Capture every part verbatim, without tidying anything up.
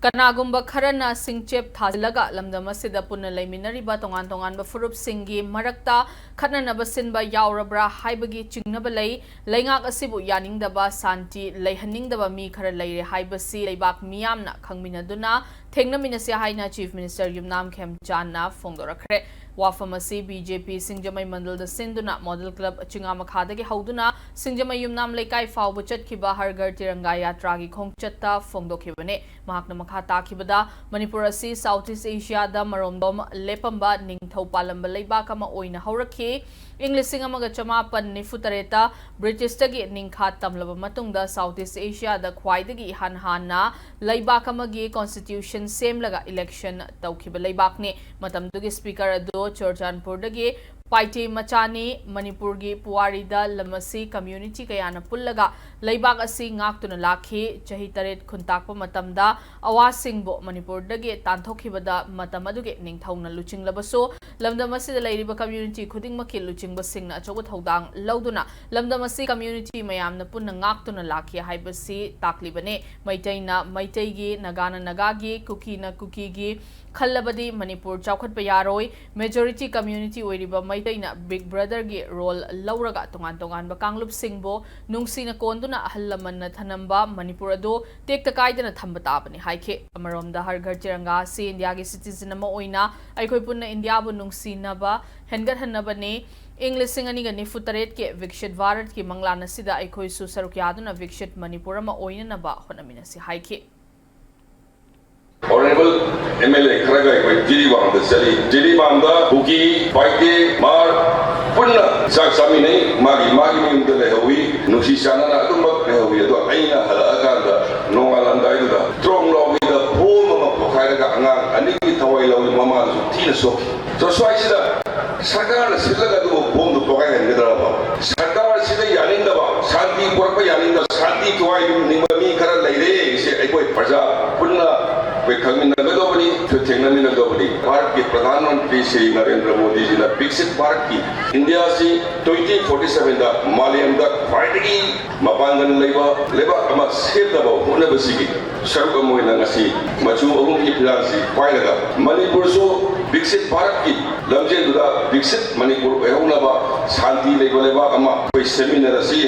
ꯀꯅꯥꯒꯨꯝꯕ ꯈꯔꯅ ꯁꯤꯡꯆꯦꯞ ꯊꯥꯖꯤꯜꯂꯒ ꯂꯝꯗꯝ ꯑꯁꯤꯗ ꯄꯨꯟꯅ ꯂꯩꯃꯤꯟꯅꯔꯤꯕ ꯇꯣꯉꯥꯟ ꯇꯣꯉꯥꯟꯕ ꯐꯨꯔꯨꯞꯁꯤꯡꯒꯤ ꯃꯔꯛꯇ ꯈꯠꯅꯅꯕ ꯁꯤꯟꯕ ꯌꯥꯎꯔꯕ꯭ꯔꯥ ꯍꯥꯏꯕꯒꯤ ꯆꯤꯡꯅꯕ ꯂꯩ꯫ ꯂꯩꯉꯥꯛ ꯑꯁꯤꯕꯨ ꯌꯥꯅꯤꯡꯗꯕ, ꯁꯥꯟꯇꯤ ꯂꯩꯍꯟꯅꯤꯡꯗꯕ ꯃꯤ ꯈꯔ ꯂꯩꯔꯦ ꯍꯥꯏꯕꯁꯤ ꯂꯩꯕꯥꯛ ꯃꯤꯌꯥꯝꯅ ꯈꯪꯃꯤꯟꯅꯗꯨꯅ ꯊꯦꯡꯅꯃꯤꯟꯅꯁꯤ ꯍꯥꯏꯅ Chief Minister ꯌꯨꯝꯅꯥꯝ ꯈꯦꯝꯆꯥꯟꯅ ꯐꯣꯡꯗꯣꯔꯛꯈ꯭ꯔꯦ꯫ ꯋꯥꯐꯝ ꯑꯁꯤ ꯕꯤ ꯖꯦ ꯄꯤ ꯁꯤꯡꯖꯃꯩ ꯃꯟꯗꯜꯗ ꯁꯤꯟꯗꯨꯅ Model Club ꯆꯤꯉꯥ ꯃꯈꯥꯗꯒꯤ ꯍꯧꯗꯨꯅ ꯁꯤꯡꯖꯃꯩ ꯌꯨꯝꯅꯥꯝ ꯂꯩꯀꯥꯏ ꯐꯥꯎꯕ ꯆꯠꯈꯤꯕ ꯍꯔ ꯘꯔ ꯇꯤꯔꯪꯒꯥ ꯌꯥꯇ꯭ꯔꯥꯒꯤ ꯈꯣꯡꯆꯠꯇ ꯐꯣꯡꯗꯣꯛꯈꯤꯕꯅꯤ꯫ ꯃꯍꯥꯛꯅ ꯃꯈꯥ ꯇꯥꯈꯤꯕꯗ, ꯃꯅꯤꯄꯨꯔ ꯑꯁꯤ South East Asiaꯗ ꯃꯔꯣꯝꯗꯣꯝ ꯂꯦꯞꯄꯝꯕ ꯅꯤꯡꯊꯧ ꯄꯥꯜꯂꯝꯕ ꯂꯩꯕꯥꯛ ꯑꯃ ꯑꯣꯏꯅ ꯍꯧꯔꯛꯈꯤ꯫ ꯏꯪ ꯂꯤꯁꯤꯡ ꯑꯃꯒ ꯆꯃꯥꯄꯟ ꯅꯤꯐꯨ ꯇꯔꯦꯠꯇ ꯕ꯭ꯔꯤꯇꯤꯁꯇꯒꯤ ꯅꯤꯡꯈꯥ ꯇꯝꯂꯕ ꯃꯇꯨꯡꯗ South East Asiaꯗ ꯈ꯭ꯋꯥꯏꯗꯒꯤ ꯏꯍꯥꯟ ꯍꯥꯟꯅ ꯂꯩꯕꯥꯛ ꯑꯃꯒꯤ constitution ꯁꯦꯝꯂꯒ election ꯇꯧꯈꯤꯕ ꯂꯩꯕꯥꯛꯅꯤ꯫ ꯃꯇꯝꯗꯨꯒꯤ speaker ꯑꯗꯨ ꯆꯨꯔꯆꯥꯟꯄꯨꯔꯗꯒꯤ ꯄꯥꯏꯇꯦ ꯃꯆꯥꯅꯤ꯫ ꯃꯅꯤꯄꯨꯔꯒꯤ ꯄꯨꯋꯥꯔꯤꯗ ꯂꯝ ꯑꯁꯤ community ꯀꯌꯥꯅ ꯄꯨꯜꯂꯒ ꯂꯩꯕꯥꯛ ꯑꯁꯤ ꯉꯥꯛꯇꯨꯅ ꯂꯥꯛꯈꯤ꯫ ꯆꯍꯤ ꯇꯔꯦꯠ ꯈꯨꯟꯇꯥꯛꯄ ꯃꯇꯝꯗ ꯑꯋꯥꯁꯤꯡꯕꯨ ꯃꯅꯤꯄꯨꯔꯗꯒꯤ ꯇꯥꯟꯊꯣꯛꯈꯤꯕꯗ ꯃꯇꯝ ꯑꯗꯨꯒꯤ ꯅꯤꯡꯊꯧꯅ ꯂꯨꯆꯤꯡꯂꯕꯁꯨ, ꯂꯝꯗꯝ ꯑꯁꯤꯗ ꯂꯩꯔꯤꯕ community ꯈꯨꯗꯤꯡꯃꯛꯀꯤ ꯂꯨꯆꯤꯡꯕꯁꯤꯡꯅ ꯑꯆꯧꯕ ꯊꯧꯗꯥꯡ ꯂꯧꯗꯨꯅ ꯂꯝꯗꯝ ꯑꯁꯤ community ꯃꯌꯥꯝꯅ ꯄꯨꯟꯅ ꯉꯥꯛꯇꯨꯅ ꯂꯥꯛꯈꯤ ꯍꯥꯏꯕꯁꯤ ꯇꯥꯛꯂꯤꯕꯅꯤ꯫ ꯃꯩꯇꯩꯅ ꯃꯩꯇꯩꯒꯤ, ꯅꯥꯒꯥꯅ ꯅꯥꯒꯥꯒꯤ, ꯀꯨꯀꯤꯅ ꯀꯨꯀꯤꯒꯤ, ꯈꯜꯂꯕꯗꯤ ꯃꯅꯤꯄꯨꯔ ꯆꯥꯎꯈꯠꯄ ꯌꯥꯔꯣꯏ꯫ Majority community ꯑꯣꯏꯔꯤꯕ ꯃꯩꯇꯩꯅ Big Brotherꯒꯤ role ꯂꯧꯔꯒ ꯇꯣꯉꯥꯟ ꯇꯣꯉꯥꯟꯕ ꯀꯥꯡꯂꯨꯞꯁꯤꯡꯕꯨ ꯅꯨꯡꯁꯤꯅ ꯀꯣꯟꯗꯨꯅ ꯑꯍꯜ ꯂꯃꯟꯅ ꯊꯅꯝꯕ ꯃꯅꯤꯄꯨꯔ ꯑꯗꯨ ꯇꯦꯛꯇ ꯀꯥꯏꯗꯅ ꯊꯝꯕ ꯇꯥꯕꯅꯤ ꯍꯥꯏꯈꯤ꯫ ꯑꯃꯔꯣꯝꯗ ꯍꯔ ꯘꯔ ꯇꯤꯔꯪꯒꯥ ꯑꯁꯤ ꯏꯟꯗꯤꯌꯥꯒꯤ citizen ꯑꯃ ꯑꯣꯏꯅ ꯑꯩꯈꯣꯏ ꯄꯨꯟꯅ ꯏꯟꯗꯤꯌꯥꯕꯨ ꯅꯨꯡꯁꯤꯅꯕ ꯍꯦꯟꯒꯠꯍꯟꯅꯕꯅꯤ꯫ ꯏꯪ ꯂꯤꯁꯤꯡ ꯑꯅꯤꯒ ꯅꯤꯐꯨ ꯇꯔꯦꯠꯀꯤ ꯚꯤꯛꯁꯤꯠ ꯚꯥꯔꯠꯀꯤ ꯃꯪꯂꯥꯟ ꯑꯁꯤꯗ ꯑꯩꯈꯣꯏꯁꯨ ꯁꯔꯨꯛ ꯌꯥꯗꯨꯅ ꯚꯤꯛꯁꯤꯠ ꯃꯅꯤꯄꯨꯔ ꯑꯃ ꯑꯣꯏꯅꯅꯕ ꯍꯣꯠꯅꯃꯤꯟꯅꯁꯤ ꯍꯥꯏꯈꯤ꯫ Honourable M L A ꯈꯔꯒ ꯑꯩꯈꯣꯏ ꯖꯤꯔꯤꯕꯥꯝꯗ ꯆꯠꯂꯤ꯫ ꯖꯤꯔꯤꯕꯥꯝꯗ ꯀꯨꯀꯤ, ꯄꯥꯏꯇꯦ, ꯃꯥꯔ ꯄꯨꯟꯅ ꯆꯥꯛ ꯆꯥꯃꯤꯟꯅꯩ꯫ ꯃꯥꯒꯤ ꯃꯥꯒꯤ ꯃꯌꯨꯝꯗ ꯂꯩꯍꯧꯏ, ꯅꯨꯡꯁꯤ ꯆꯥꯟꯅꯅ ꯑꯗꯨꯃꯛ ꯂꯩꯍꯧꯏ꯫ ꯑꯗꯣ ꯑꯩꯅ ꯍꯜꯂꯛꯑꯀꯥꯟꯗ ꯅꯣꯡꯉꯥꯜꯂꯝꯗꯥꯏꯗꯨꯗ ꯇ꯭ꯔꯣꯡ ꯂꯥꯎꯕꯤꯗ ꯕꯣꯝ ꯑꯃ ꯄꯣꯈꯥꯏꯔꯒ ꯑꯉꯥꯡ ꯑꯅꯤꯒꯤ ꯊꯋꯥꯏ ꯂꯧꯏ, ꯃꯃꯥꯗꯨꯁꯨ ꯊꯤꯅ ꯁꯣꯛꯈꯤ꯫ ꯑꯗꯣ ꯁ꯭ꯋꯥꯏꯁꯤꯗ ꯁꯔꯀꯥꯔꯅ ꯁꯤꯜꯂꯒ ꯑꯗꯨꯕꯨ ꯕꯣꯝꯗꯨ ꯄꯣꯈꯥꯏꯍꯟꯒꯗ꯭ꯔꯕ? ꯁꯔꯀꯥꯔꯁꯤꯗ ꯌꯥꯅꯤꯡꯗꯕ, ꯁꯥꯟꯇꯤ ꯄꯨꯔꯛꯄ ꯌꯥꯅꯤꯡꯗꯕ, ꯁꯥꯟꯇꯤ ꯊꯨꯒꯥꯏꯅꯤꯡꯕ ꯃꯤ ꯈꯔ ꯂꯩꯔꯦ꯫ ꯁꯤ ꯑꯩꯈꯣꯏ ꯄ꯭ꯔꯖꯥ ꯄꯨꯟꯅ ꯑꯩꯈꯣꯏ ꯈꯪꯃꯤꯟꯅꯒꯗꯧꯕꯅꯤ, ꯑꯩꯈꯣꯏ ꯊꯦꯡꯅꯃꯤꯟꯅꯒꯗꯧꯕꯅꯤ꯫ ꯚꯥꯔꯠꯀꯤ ꯄ꯭ꯔꯙꯥꯟ ꯃꯟꯇ꯭ꯔꯤ ꯁ꯭ꯔꯤ ꯅꯔꯦꯟꯗ꯭ꯔ ꯃꯣꯗꯤꯖꯤꯅ ꯕꯤꯛꯁꯤꯠ ꯚꯥꯔꯠꯀꯤ, ꯏꯟꯗꯤꯌꯥꯁꯤ twenty forty sevenꯗ ꯃꯥꯂꯦꯝꯗ ꯈ꯭ꯋꯥꯏꯗꯒꯤ ꯃꯄꯥꯡꯒꯜ ꯂꯩꯕ ꯂꯩꯕꯥꯛ ꯑꯃ ꯁꯦꯝꯅꯕ ꯍꯣꯠꯅꯕꯁꯤꯒꯤ ꯁꯔꯨꯛ ꯑꯃ ꯑꯣꯏꯅ ꯉꯁꯤ ꯃꯆꯨ ꯑꯍꯨꯝꯒꯤ ꯐꯤꯔꯥꯜꯁꯤ ꯄꯥꯏꯔꯒ ꯃꯅꯤꯄꯨꯔꯁꯨ ꯕꯤꯛꯁꯤꯠ ꯚꯥꯔꯠꯀꯤ ꯂꯝꯖꯦꯜꯗꯨꯗ ꯕꯤꯛꯁꯤꯠ ꯃꯅꯤꯄꯨꯔ ꯑꯣꯏꯍꯧꯅꯕ ꯁꯥꯟꯇꯤ ꯂꯩꯕ ꯂꯩꯕꯥꯛ ꯑꯃ ꯑꯩꯈꯣꯏ ꯁꯦꯝꯃꯤꯟꯅꯔꯁꯤ꯫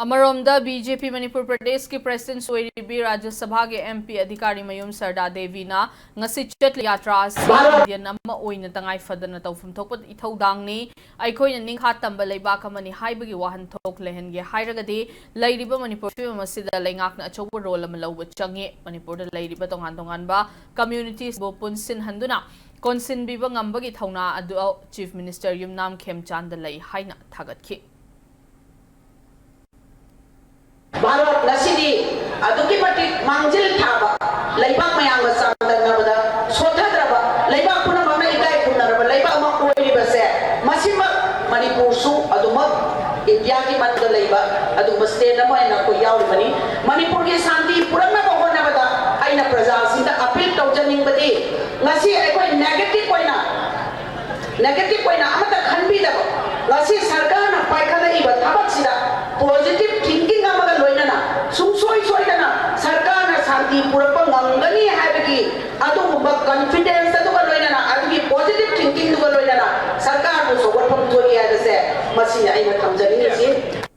ꯑꯃꯔꯣꯝꯗ, ꯕꯤ ꯖꯦ ꯄꯤ ꯃꯅꯤꯄꯨꯔ ꯄ꯭ꯔꯗꯦꯁꯀꯤ ꯄ꯭ꯔꯁꯤꯗꯦꯟꯠ ꯑꯣꯏꯔꯤꯕꯤ ꯔꯥꯖ꯭ꯌ ꯁꯚꯥꯒꯤ ꯑꯦꯝ ꯄꯤ ꯑꯙꯤꯀꯥꯔꯤ ꯃꯌꯨꯝ ꯁꯔꯗꯥ ꯗꯦꯕꯤꯅ ꯉꯁꯤ ꯆꯠꯂꯤ ꯌꯥꯇ꯭ꯔꯥ ꯑꯁꯤ ꯚꯥꯔꯠ ꯏꯟꯗꯤꯌꯟ ꯑꯃ ꯑꯣꯏꯅ ꯇꯉꯥꯏ ꯐꯗꯅ ꯇꯧꯐꯝ ꯊꯣꯛꯄ ꯏꯊꯧꯗꯥꯡꯅꯤ, ꯑꯩꯈꯣꯏꯅ ꯅꯤꯡꯈꯥ ꯇꯝꯕ ꯂꯩꯕꯥꯛ ꯑꯃꯅꯤ ꯍꯥꯏꯕꯒꯤ ꯋꯥꯍꯟꯊꯣꯛ ꯂꯩꯍꯟꯒꯦ ꯍꯥꯏꯔꯒꯗꯤ ꯂꯩꯔꯤꯕ ꯃꯅꯤꯄꯨꯔ ꯐꯤꯕꯝ ꯑꯁꯤꯗ ꯂꯩꯉꯥꯛꯅ ꯑꯆꯧꯕ ꯔꯣꯜ ꯑꯃ ꯂꯧꯕ ꯆꯪꯉꯤ꯫ ꯃꯅꯤꯄꯨꯔꯗ ꯂꯩꯔꯤꯕ ꯇꯣꯉꯥꯟ ꯇꯣꯉꯥꯟꯕ ꯀꯝꯃ꯭ꯌꯨꯅꯤꯇꯤꯁꯕꯨ ꯄꯨꯟꯁꯤꯟꯍꯟꯗꯨꯅ ꯀꯣꯟꯁꯤꯟꯕꯤꯕ ꯉꯝꯕꯒꯤ ꯊꯧꯅꯥ ꯑꯗꯨ ꯆꯤꯐ ꯃꯤꯅꯤꯁꯇꯔ ꯌꯨꯝꯅꯥꯝ ꯈꯦꯝꯆꯥꯟꯗ ꯂꯩ ꯍꯥꯏꯅ ꯊꯥꯒꯠꯈꯤ꯫ ꯚꯥꯔꯠ ꯉꯁꯤꯗꯤ ꯑꯗꯨꯛꯀꯤ ꯃꯇꯤꯛ ꯃꯥꯡꯖꯤꯜ ꯊꯥꯕ, ꯂꯩꯕꯥꯛ ꯃꯌꯥꯝꯒ ꯆꯥꯡꯗꯝꯅꯕꯗ ꯁꯣꯠꯊꯗ꯭ꯔꯕ, ꯂꯩꯕꯥꯛ ꯄꯨꯝꯅꯃꯛꯅ ꯏꯀꯥꯏ ꯈꯨꯝꯅꯔꯕ ꯂꯩꯕꯥꯛ ꯑꯃ ꯑꯣꯏꯔꯤꯕꯁꯦ, ꯃꯁꯤꯃꯛ ꯃꯅꯤꯄꯨꯔꯁꯨ ꯑꯗꯨꯃꯛ ꯏꯟꯗꯤꯌꯥꯒꯤ ꯃꯅꯨꯡꯗ ꯂꯩꯕ ꯑꯗꯨꯒꯨꯝꯕ ꯁ꯭ꯇꯦꯠ ꯑꯃ ꯑꯣꯏꯅ ꯑꯩꯈꯣꯏ ꯌꯥꯎꯔꯤꯕꯅꯤ꯫ ꯃꯅꯤꯄꯨꯔꯒꯤ ꯁꯥꯟꯇꯤ ꯄꯨꯔꯛꯅꯕ ꯍꯣꯠꯅꯕꯗ ꯑꯩꯅ ꯄ꯭ꯔꯖꯥꯁꯤꯡꯗ ꯑꯄꯤꯜ ꯇꯧꯖꯅꯤꯡꯕꯗꯤ, ꯉꯁꯤ ꯑꯩꯈꯣꯏ ꯅꯦꯒꯦꯇꯤꯚ ꯑꯣꯏꯅ ꯅꯦꯒꯦꯇꯤꯚ ꯑꯣꯏꯅ ꯑꯃꯠꯇ ꯈꯟꯕꯤꯗꯕ, ꯉꯁꯤ ꯁꯔꯀꯥꯔꯅ ꯄꯥꯏꯈꯠꯂꯛꯏꯕ ꯊꯕꯛꯁꯤꯗ ꯄꯣꯖꯤꯇꯤꯚ ꯊꯤꯡꯀꯤꯡ ꯑꯃꯒ ꯂꯣꯏꯅꯅ ꯁꯨꯡꯁꯣꯏ ꯁꯣꯏꯗꯅ ꯁꯔꯀꯥꯔꯅ ꯁꯥꯟꯇꯤ ꯄꯨꯔꯛꯄ ꯉꯝꯒꯅꯤ ꯍꯥꯏꯕꯒꯤ ꯑꯗꯨꯒꯨꯝꯕ ꯀꯟꯐꯤꯗꯦꯟꯁ ꯑꯗꯨꯒ ꯂꯣꯏꯅꯅ, ꯑꯗꯨꯒꯤ ꯄꯣꯖꯤꯇꯤꯚ ꯊꯤꯡꯀꯤꯡꯗꯨꯒ ꯂꯣꯏꯅꯅ ꯁꯔꯀꯥꯔꯕꯨ ꯆꯥꯎꯈꯠꯐꯝ ꯊꯣꯛꯏ ꯍꯥꯏꯕꯁꯦ ꯃꯁꯤꯅꯤ ꯑꯩꯅ ꯊꯝꯖꯅꯤꯡꯉꯤꯁꯤ꯫